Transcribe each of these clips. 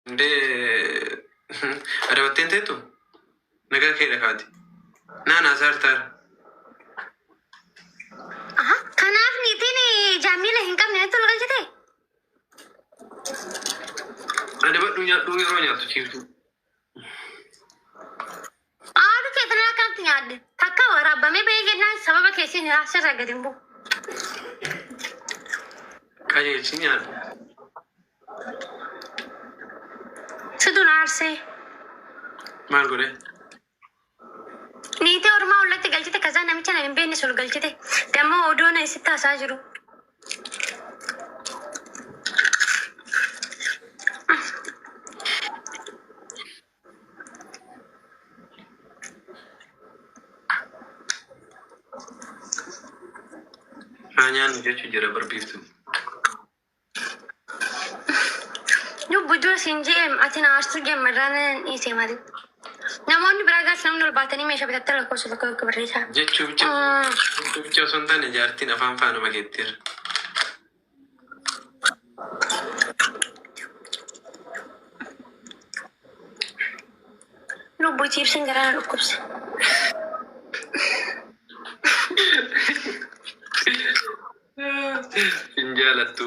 Indee adabatteen teettu nagaa keedha kaati. Naan hasaartaara. Aha, kanaaf niitiin jaamila hin qabne natti ol galchite. Adabadhu nyaadhu yeroo nyaattu ciiftu. Haadhu keetan akkanatti nyaadde. Takka waraabamee bahee jennaan sababa keessi asirra gadi hin bu'u. Qajeelchi nyaadhu. Situ na aarsee. Maal godhe? Niitii ormaa ollatti galchite kazaa namicha na hin beekne ol galchite. Dammoo odoo na isitti haasaa jiru. Haa nyaannu jechuu jira barbiiftu. Lubbu dura siin je'em ati na aarsuu jammarraa nan dhiise malee. Namoonni biraa gaas namni ol baatanii meeshaa bitattan lakkoofsa tokko tokko barreessaa. Jechuu bicha jechuu bicha osoo hin taane jaartiin afaan faana makeetteera. Lubbu chiipsiin garaa na dhukkubse. Hin jaalattu.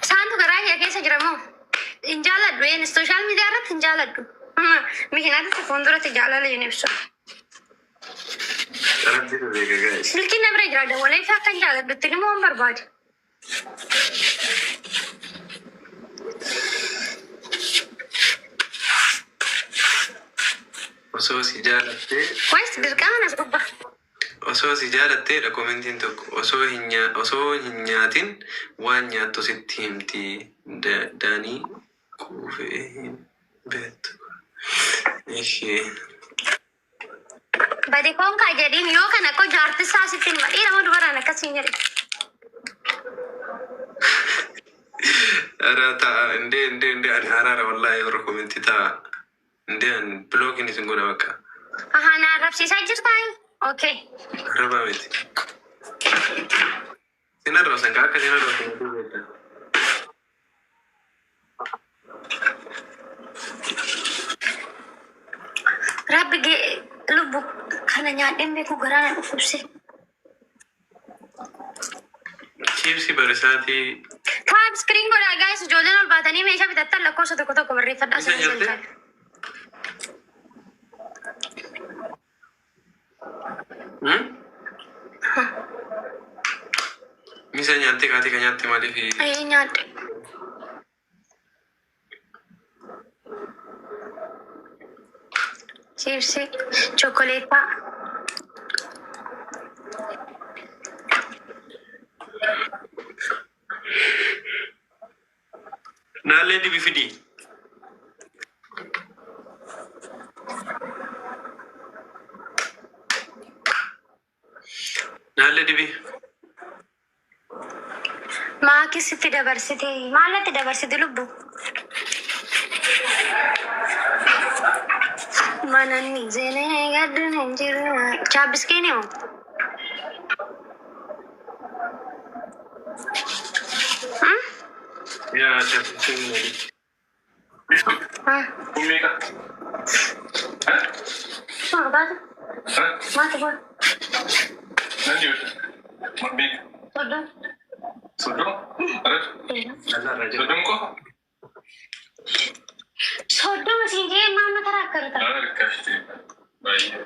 Isaantu garaa kee keessa jira moo? Hin jaaladhu een social media irratti hin jaaladhu. Mikinaatti fuulduratti jaalala hin ibsu. Rabbitu beeka guys. Silkiin na bira jira dabalee fi akka hin jaaladhutti immoo hin barbaadu. Osoo si jaalattee Wayis dirqama nas gubba. Osoo si jaalatteedha komentiin tokko osoo hin nyaa osoo hin nyaatin waan nyaattu sitti himti Daanii quufee hin beektu. Ishee. Bade koonkaa jedhiin yoo kana koo jaartisaa sitti hima. Dhiira moo dubaraan akkasiin jedhe. Ara ta'a indee indee indee ani araara wallaahi warra komentii ta'a indee ani bilookiin isin godha bakka. Ahaa na arrabsiisaa jirtaa? Okay. Arrabaa miti. Sin arrabsan ka akka sin arrabsan isin beektan. Rabbi gee lubbu kana nyaadheen beeku garaa na dhukkubse. Chiipsii barisaatii Tap screen godhaa guys ijoolleen ol baatanii meeshaa bitattan lakkoofsa tokko tokko barreeffadhaa Isa isin nyatte? galchaa. Hmm? Misa nyaattee kaatee kan nyaatte maaliif? Ee nyaadhe. Chiipsii, chokoleettaa. Naallee dibi fidii. Naallee dibi. Maakis itti dabarsite. Maal natti dabarsite lubbu? Mananni seenee gadduun hin jiru. Chaabbiskeen moo? Yaa chaappiskeen. Kun meeqa? Baatu. Maatu boon. Nan jiru. Meeqa? Soddoma. 30? 30 qofa? 30 siin jee maal mata rakkarta? Harkashti. Baay'ee.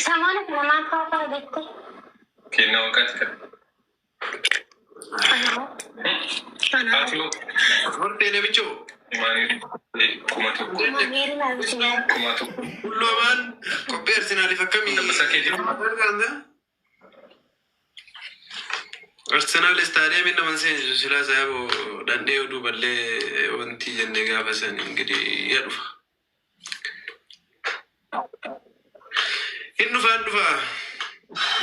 Samoona kana maal fa'aa jette? Kennaa waqaati kan. Anaa. Anaa. Haati hoo? Hortee namichoo. Imaanii 1000. Mameeri naa bisinaa. 1000. Hulluu amaan qophii Arsenaaliif akkamii? Dabbasaa kee jiru. Arsenaal istaadiyeemiin nama seensisu silaa saayiboo dhandhee oduu ballee wanti jenne gaafa san ingidihi ya dhufa. Hin dhufa hin dhufa.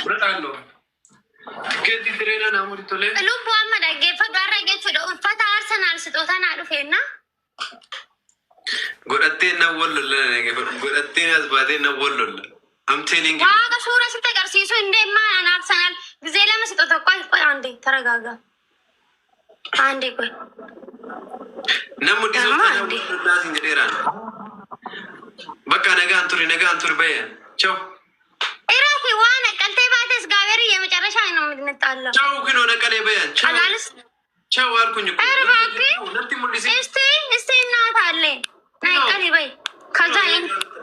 Fudhadhaa Tikkeettii tireenaa naa muri tolee. Lubbu amma dhaggeeffadhu har'a jechuudha uffata Arsenaal sixootaa naa dhufeenna. Godhattee nan wal lolla na dhaggeeffadhu. Godhattee as baatee nan wal lolla. I'm telling you. Waaqa suura sitti agarsiisu hin deemaa an Arsenaal gizee lama sixoo tokko qoy አንዴ ተረጋጋ። አንዴ ቆይ። Nam mul'isuuf Amma taanaan አንዴ mul'ataa siin jedheeraan. Bakka nagaan turi, nagaan turi, bayan. Ciao. እረፊ ዋ ነቀልቴ ባቴስ ጋቤር የመጨረሻ ነው የምንጣለው። Ciao kinoo naqalee bayan. Ciao. ቀላልስ Ciao አልኩኝ እኮ። ኧረ እባክህ። Natti mul'isi. እስቲ እስቲ እናት አለ ነቀል በይ። ከዛ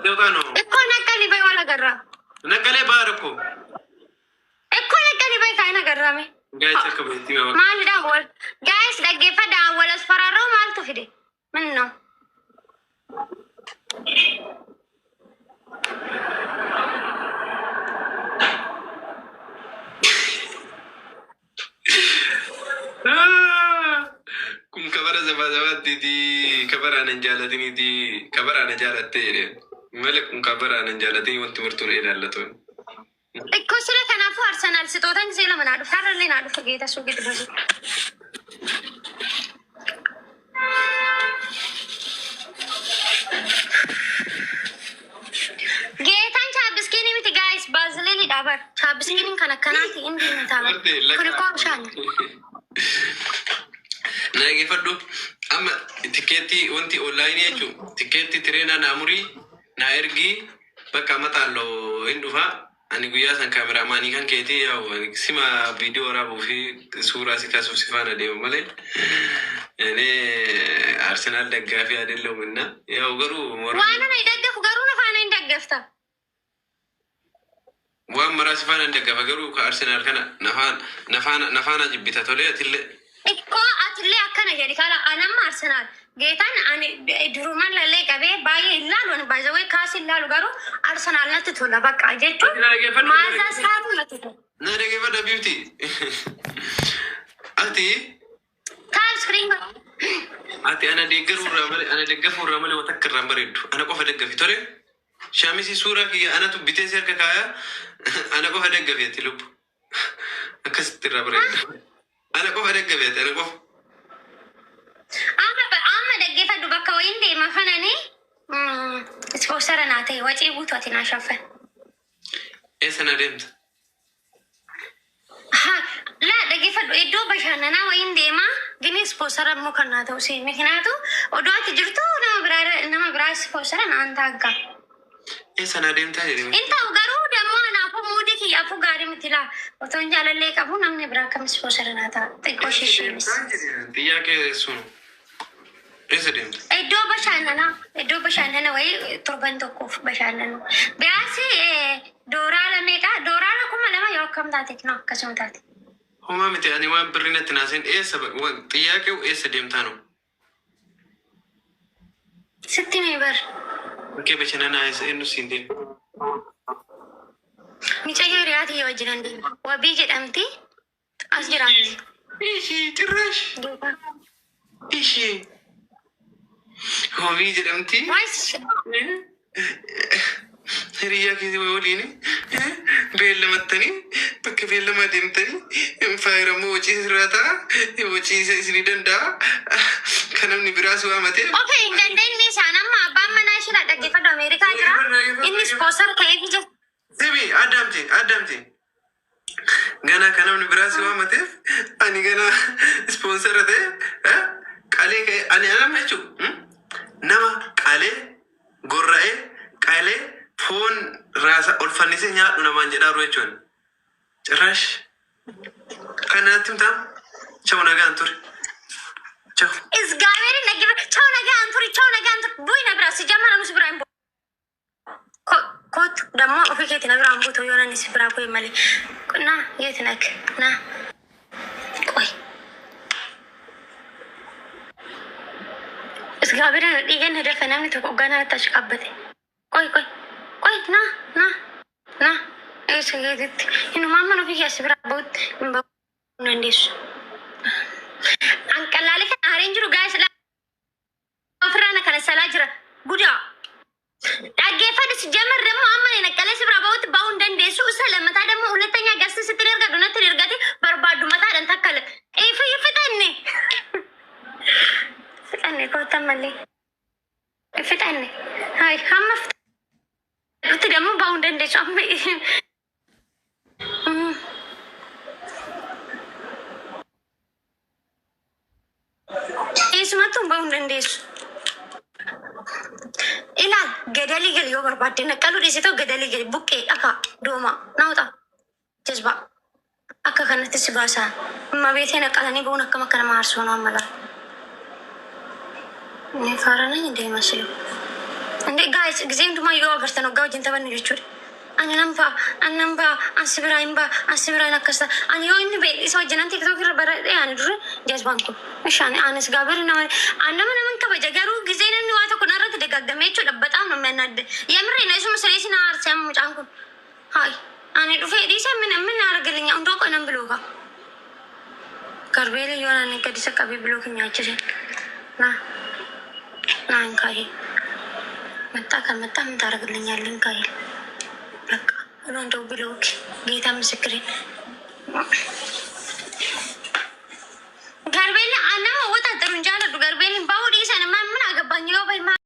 ልውጣ ነው። እኮ ነቀል በይ ዋላ ገራ ነቀሌ ባር እኮ። እኮ ነቀል በይ ካይነ ገራሜ Guys, akka beektii ma maal daawwal guys dhaggeeffadhaa wal asfaraarroo maaltu fide ምን ነው? Kun kabara sabaa sabaattiiti, kabara anan jaalatiniiti, kabara ana jaalattee jedheen malee kun kabara anan jaalatini wanti murtuun ilaallatu. እኮ ስለ kanaafuu አርሰናል ስጦታን ጊዜ ለምን አዱፍ ሀረሌን አዱፍ ጌታ ሱ ግድ በዙ ጌታን ቻብስኪን miti guys baaziliin dhaabar chaabiskiiniin kan akkanaati inni hin kun እኮ bishaan. Na dhaggeeffadhu, amma tikeettii wanti onlaayinii jechuun tikeettii tireenaa naa murii naa ergii, bakka maxaalloo hin dhufa. Ani guyyaa san kaameraamaanii kan keetii yaa'u sima viidiyoo waraabuu fi suuraa si kaasuuf si faana deemu malee እኔ አርሰናል ደጋፊ አይደለሁም እና ያው garuu waan ana ደገፉ garuu na faana hin deggafta. Waan maraa si faana hin deggafa, garuu ka Arsenaal kana nafaana jibbita tolee atillee. እኮ atillee akkana jedhi kala anamma Arsenaal geetaan ani durumaan lallee qabee baay'ee ilaalu ani baay'ee kaas ilaalu garuu Arsenaal natti tola bakka jechuun maazaa saatu natti tola. Na dhaggeeffadha biifti. Ati Taap screen. Ati ana deeggaruu irraa malee, ana deggafuu irraa malee waan takka irraa hin bareeddu. Ana qofa deggafi tole. Shaamisii suuraa kiyya anatu bitee si harka kaaya, ana qofa deggafi ati lubbu. Akkasitti irraa bareeddu. Ana qofa deggafi ati, ana qofa. Amma amma dhaggeeffadhu, bakka wayiin deema kanani ispoonsara naa ta'e wacii guutuu ati naa shaffan. Eessa na deemta? Laa dhaggeeffadhu, iddoo bashannanaa wayiin deema gini ispoonsara immoo kan naa ta'u si mikinaatu odoo ati jirtu nama biraa ispoonsara naan taagga. Eessa na deemtaa jedhee. In ta'u garuu dammoo anaafuu muudii kiyyaafuu gaarii miti laa otoo hin jaalallee qabu namni biraa akkam ispoonsara naa ta'a xiqqoo shishiinis. ጥያቄ እሱ ነው። Eessa deemta? Iddoo bashannanaa, iddoo bashannana wayii torban tokkoof bashannanu. Biyaasi dooraala meeqa? Dooraala 2000 yoo akkam taate no akkasuma taate. Homaa miti, ani waan birrii natti naaseen eessa ጥያቄው eessa deemtaa ነው? Sitti mee bar. Bakkee bashannanaa eessa eenyu siin deema? Micayyoo hiriyaa tiyya wajjinan deema. Wabii jedhamti as jiraatti. Ishii ጭራሽ ishii Wabii jedhamti. Waayis. Hiriyaa keessi waliin beellamattanii bakka beellamaa deemtanii faayirammoo wacii sirraa ta'a, wacii isinii danda'a kan namni biraas waamatee. Okay, hin dandeenye isaan amma abbaan manaa ishee dhaggeeffadhu Ameerikaa jira. Inni ispoonsar ta'ee jira. Sibi addaamti addaamti. Gana kan namni biraas waamateef ani gana ispoonsara ta'e qalee ka'e ani nama jechuun nama qalee gorra'ee qalee foon raasa ol fannisee nyaadhu namaan jedhaaru jechuun. ጭራሽ kanatti himtaa, ciao, nagaan ture. Ciao. Isgaabeerin dhaggeeffadhu. Ciao, nagaan turi, ciao, nagaan turi. Bu'i na biraa si jammaa nus biraa hin bu'u. Kootu dammoo ofii keetii na biraa hin buutu yoo namni si biraa bu'e malee. Na yeeti nak na ቆይ Isgaabeerin dhiigan dafa namni tokko hoogganaa achi qaabbate. ቆይ ቆይ ቆይ ና ና ና eessa keetitti inumaa mana ofii keessa biraa bu'utti hin ba'u dandeessu. Anqalaalee kan aareen jiru guys ofirraa na kana salaa jira gudaa. Dhaggeeffadhu si jamar ደግሞ amma naqqalee si biraa ba'utti ba'uu hin dandeessu. Isa lammataa ደግሞ ሁለተኛ ገዝተህ ስትል erga natti ergate barbaaddu mataadhaan takkala. Fixanne. Fixanne kootan malee. Fixanne. Hai hamma fixadhutti ደግሞ ba'uu hin dandeessu. Amma Bahuu hin dandeessu. Ilaal gadalii gali yoo barbaadde naqqaluu dhiisitoo gadalii gali buqqee dhakaa dooma naawuxa jazbaa akka kanatti si baasaa. Amma beetee naqqalanii bahuun akkam akka nama aarsuu nama mala. እኔ ፋራ ነኝ እንደ ይመስለው እንዴ ጋይስ ጊዜ hundumaa yoo agartan waggaa wajjin taphannu jechuudha. Ani nan ba'a, ani nan ba'a, ani si biraa hin ba'a, ani si biraa hin akkas ta'a. Ani yoo inni ba'e isa wajjin an TikTok irra baradhee ani dura jazbaan kun. Ishi ani anis gaabirri nama ani nama naman kabaja garuu gisee namni waa tokko narratti dagaagame jechuudha በጣም ነው የሚያናድድ። የምሬ ነው። እሱም ስሬ ሲና አርሲያም mucaan kun. Hayi ani dhufee dhiise ምን ምን ያደርግልኛል? እንደው ቆይ nan bilooka. Garbeele yoo naan gadi isa qabee bilook nyaachise. Na ና እንካዬ መጣ ካልመጣ ምን ታደርግልኛለህ? እንካዬ በቃ ብሎ እንደው ብሎክ ጌታ ምስክሬ።